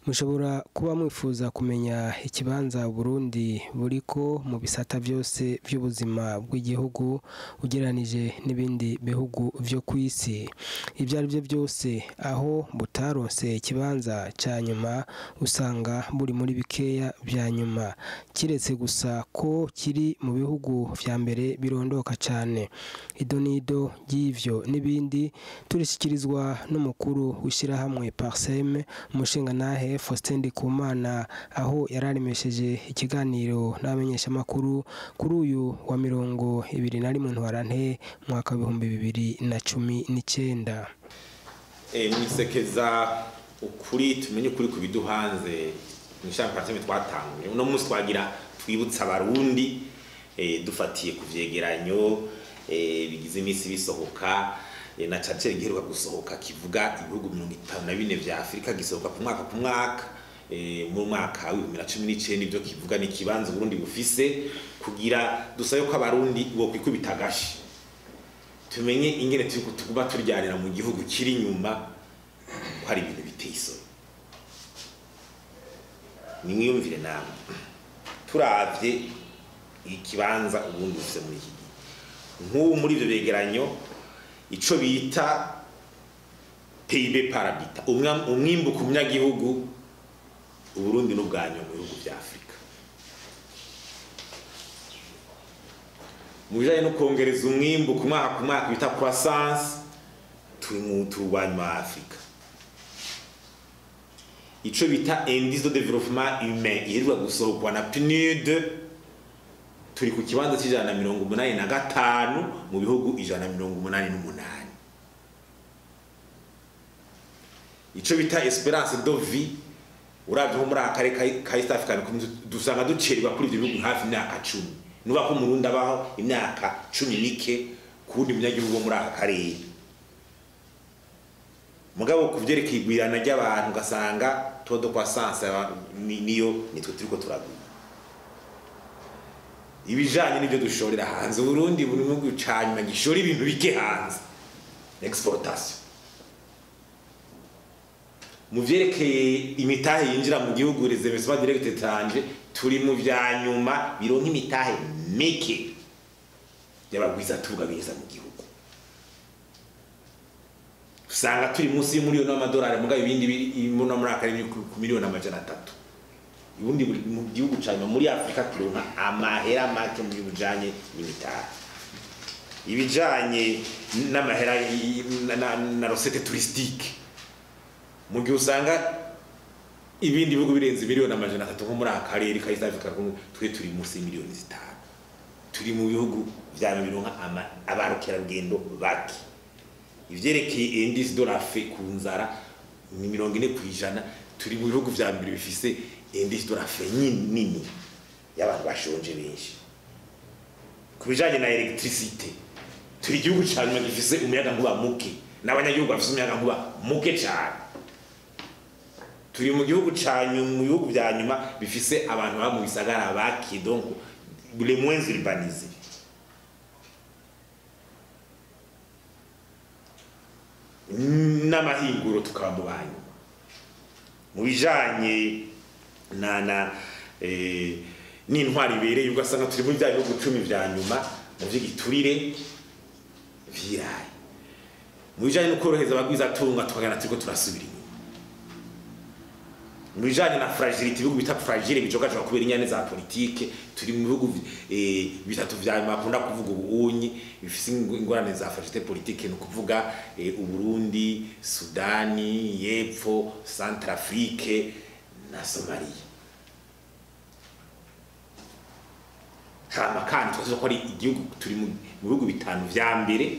Mushobora kuba mwifuza kumenya ikibanza Burundi buriko mu bisata vyose vy'ubuzima bw'igihugu ugereranije n'ibindi bihugu vyo kw'isi. Ivyo ari vyo byose, aho butaronse ikibanza ca nyuma, usanga buri muri bikeya vya nyuma, kiretse gusa ko kiri mu bihugu vya mbere birondoka cane. Idonido ry'ivyo n'ibindi turishikirizwa n'umukuru w'ishirahamwe Parsem, umushingantahe Faustin Ndikumana, aho yararemesheje ikiganiro n'abamenyeshamakuru kuri uyu wa 21 Ntwarante mwaka 2019. Mwisekeza ukuri tumenye ukuri ku biduhanze mw'ishirahamwe Parsem twatanguye uno munsi, twagira twibutsa Abarundi dufatiye ku vyegeranyo bigize iminsi bisohoka, na cane giheruka gusohoka kivuga ibihugu 54 vya Afrika, gisohoka ku mwaka ku mwaka. Mu mwaka wa 2019 ivyo kivuga ni ikibanza Burundi bufise, kugira dusabe ko Abarundi bo kwikubita agashi, tumenye ingene turiko tuguma turyanira mu gihugu kiri inyuma, ko ari ibintu biteye isoni. Nimwiyumvire namwe, turavye ikibanza ubundi bufise muri iki gihe, nk'ubu muri ivyo begeranyo, ico bita PIB par habitant, umwimbu ku munyagihugu, Uburundi n'ubwanyu mu bihugu vya Afrika. Mu bijanye no kongereza umwimbu ku mwaka ku mwaka bita croissance, turi mu turwanya wa Afrika. Ico bita indice de développement humain iheruka gusohokwa na PNUD, turi ku kibanza c'185 mu bihugu 188. Ico bita espérance de vie, uravye nko muri aka karere ka East African, dusanga ducererwa kuri ivyo bihugu hafi imyaka 10. Nuba ko Umurundi abaho imyaka 10 mike kuwundi munyagihugu wo muri aka karere. Mugabo kuvyerekeye igwirana ry'abantu, ugasanga taux de croissance niyo nitwe turiko turagwira. Ibijanye n'ivyo dushorera hanze, Burundi buri mu gihugu ca nyuma gishora ibintu bike hanze, exportation. Mu vyerekeye imitahe yinjira mu gihugu, les investissements directs étrangers, turi mu vya nyuma bironka imitahe mike y'abagwizatunga biza mu gihugu. Usanga turi munsi y'umiliyoni w'amadolari, mugabo ibindi biri no muri akarere ku 300 miliyoni. Ubundi buri mu gihugu ca nyuma muri Afrika turonka amahera make mu bijanye n'imitahe. Ibijanye n'amahera na recette touristique, mu gihe usanga ibindi bihugu birenze 300 miliyoni nko muri aka karere ka East Africa, twe turi munsi y'5 miliyoni. Turi mu bihugu vya bironka abarukerarugendo bake. Ivyerekeye indice de la faim, ku nzara, ni 40%. Turi mu bihugu vya mbere bifise indice de la faim nini y'abantu bashonje benshi. Ku bijanye na électricité, turi igihugu ca nyuma gifise umuyagankuba muke n'abanyagihugu bafise umuyagankuba muke cane. Turi mu gihugu ca nyuma, mu bihugu vya nyuma bifise abantu baba mu bisagara bake, donc les moins urbanisés. N'amahinguro tukaba mu banyuma. Mu bijanye na n'intwari ibereye, ugasanga turi muri bya bihugu 10 vya nyuma mu vy'igiturire vyiraye. Mu bijanye no korohereza abagwizatunga, tukagana turiko turasubira inyuma. Mu bijanye na fragilité, ibihugu bita fragile bijogajoga kubera inyane za politike, turi mu bihugu bitatu vya nyuma bakunda kuvuga ubunyi bifise ingorane za fragilité politique, ni ukuvuga Uburundi, Sudani y'Epfo, Centrafrique na Somalia. Hama kandi twavuze ko ari igihugu turi mu bihugu bitanu vya mbere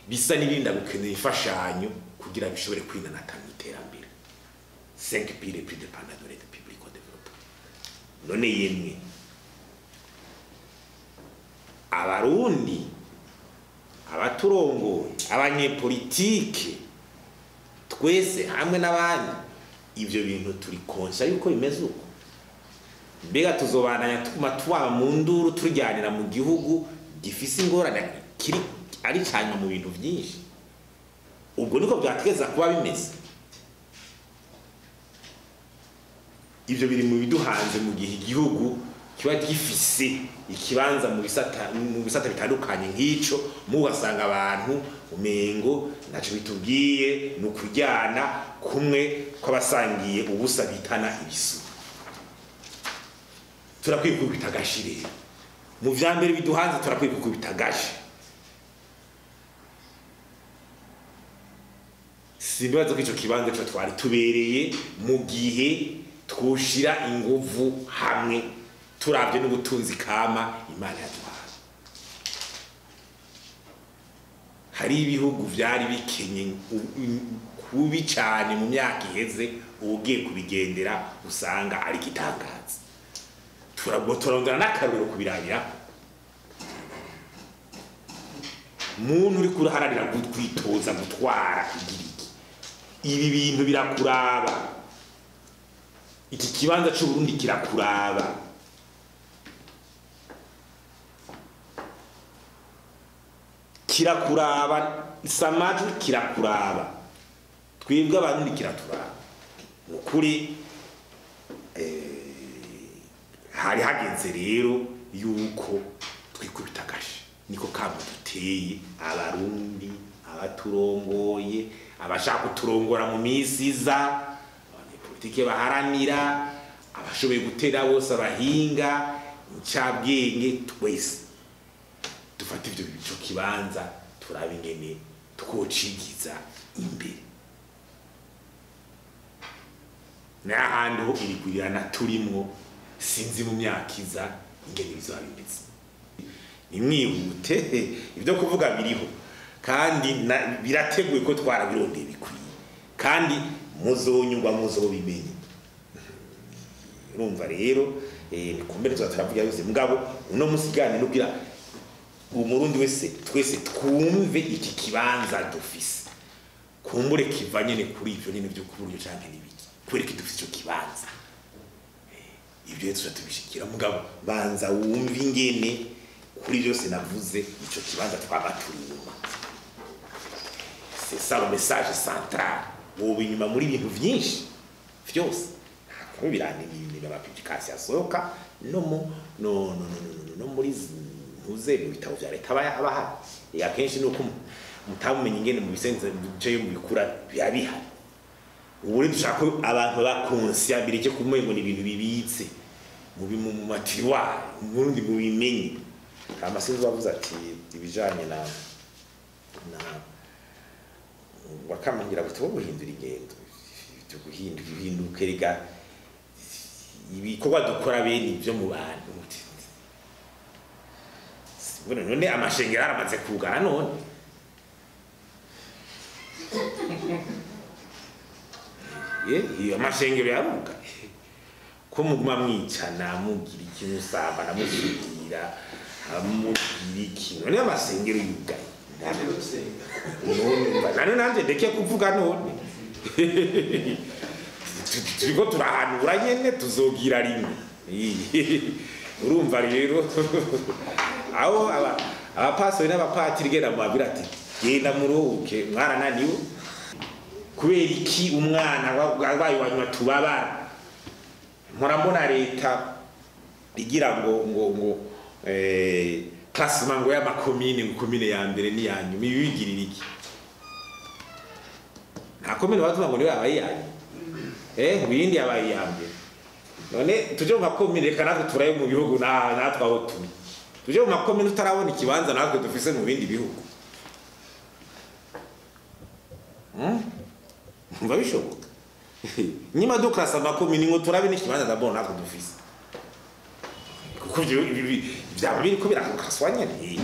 bisa n'ibinda gukenera imfashanyo kugira bishobore kwinanata mu iterambere, 5 pays les plus dépendants de l'aide publique au développement. None yemwe Abarundi, abaturongoye, abanyepolitike, twese hamwe n'abandi, ivyo bintu turi conscients yuko bimeze uko? Mbega tuzobananya tuguma tuba mu nduru, turyanira mu gihugu gifise ingorane, kiri ari canyuma mu bintu vyinshi? Ubwo niko vyategeza kuba bimeze. Ivyo biri mu biduhanze mu gihe igihugu kiba gifise ikibanza mu bisata bitandukanye nk'ico, mugasanga abantu umengo naco bitubwiye ni ukujyana kumwe kw'abasangiye ubusa bitana ibisu. Turakwiye kwikubita agashi rero mu vya mbere biduhanze, turakwiye kwikubita agashi. Simbaza ko ico kibanza cyo twari tubereye mu gihe twoshira inguvu hamwe, turavye n'ubutunzi kama Imana yaduhaye. Hari ibihugu vyari bikenye kubi cane mu myaka iheze, ugiye kubigendera usanga ari gitangaza. Turabwo turarondera n'akarorero kubirabira. Muntu uri kuraharanira kwitoza gutwara igiriki, ibi bintu birakuraba, iki kibanza c'Uburundi kirakuraba. Kirakuraba samajwi, kirakuraba twebwe Abarundi, kiraturaba. Nukuri hari hageze rero yuko twikubita agashi. Niko kamo duteye Abarundi, abaturongoye, abashaka kuturongora mu minsi iza, abanyepolitike baharanira, abashoboye gutera bose, abahinga, incabwenge, twese dufate ivyo ico kibanza, turabe ingene twocigiza imbere. N'ahandi ho irigwirirana turimwo, sinzi mu myaka iza ingene bizoba bimeze. Nimwihute, ibyo kuvuga biriho kandi birateguye ko twarabirondeye bikwiye, kandi muzonyurwa, muzobimenye. Urumva rero nikumbere tuza turavuga yose, mugabo uno musigane nubwira Umurundi wese, twese twumve iki kibanza dufise, kumbure kiva nyene kuri ivyo nyene vyo kuburyo canke n'ibiki, kubera ko dufise ico kibanza. Ibyo rero tuza tubishikira, mugabo banza wumve ingene kuri byose navuze ico kibanza twaba turi inyuma. C'est ça le message central. Wowe inyuma muri ibintu vyinshi vyose ntabwo biranini ama publication asohoka no mu no no no no no muri ntuze mu bitabo vya leta aba ahari. Akenshi nuko mutamumenye ingene mu bisenze bice mu bikura biba bihari. Ubu rero dushaka ko abantu bakonsiya bireke kumengo ni ibintu bibitse mu ma tiroirs, Burundi mubimenye. Amasinzi bavuze ati ibijanye na wakamangira gutuba guhindura ingendo, byo guhindura ibintu kerega ibikorwa dukora bene ibyo mu bantu. None amashengero aramaze kugara none. Ye amashengero yaruga ko muguma mwicana, mugira iki, musamba namusubira mugira iki? None amasengero yugaye none nanje ndeke kuvuga? None turiko turahanura nyene, tuzogira rimwe. Urumva rero aho abapastori n'abapatiri genda mubabwira ati genda muruhuke, mwarananiwe. Kubera iki umwana wabaye wanyuma tubabara? Mpora mbona leta igira ngo classement ngo y'amakomine, ngo komine ya mbere n'iya nyuma. Ibi bigirira iki? Nta komine bavuga ngo niwe yabaye iya nyuma, ibindi yabaye iya mbere. None tuje mu makomine, reka natwe turabe mu bihugu natwe aho turi, tuje mu makomine tutarabona ikibanza natwe dufise mu bindi bihugu. Mva bishoboka nyuma duklasa amakomine ngo turabe n'ikibanza d'abord natwe dufise, kuko ivyo vyaba biriko birakaswa nyene.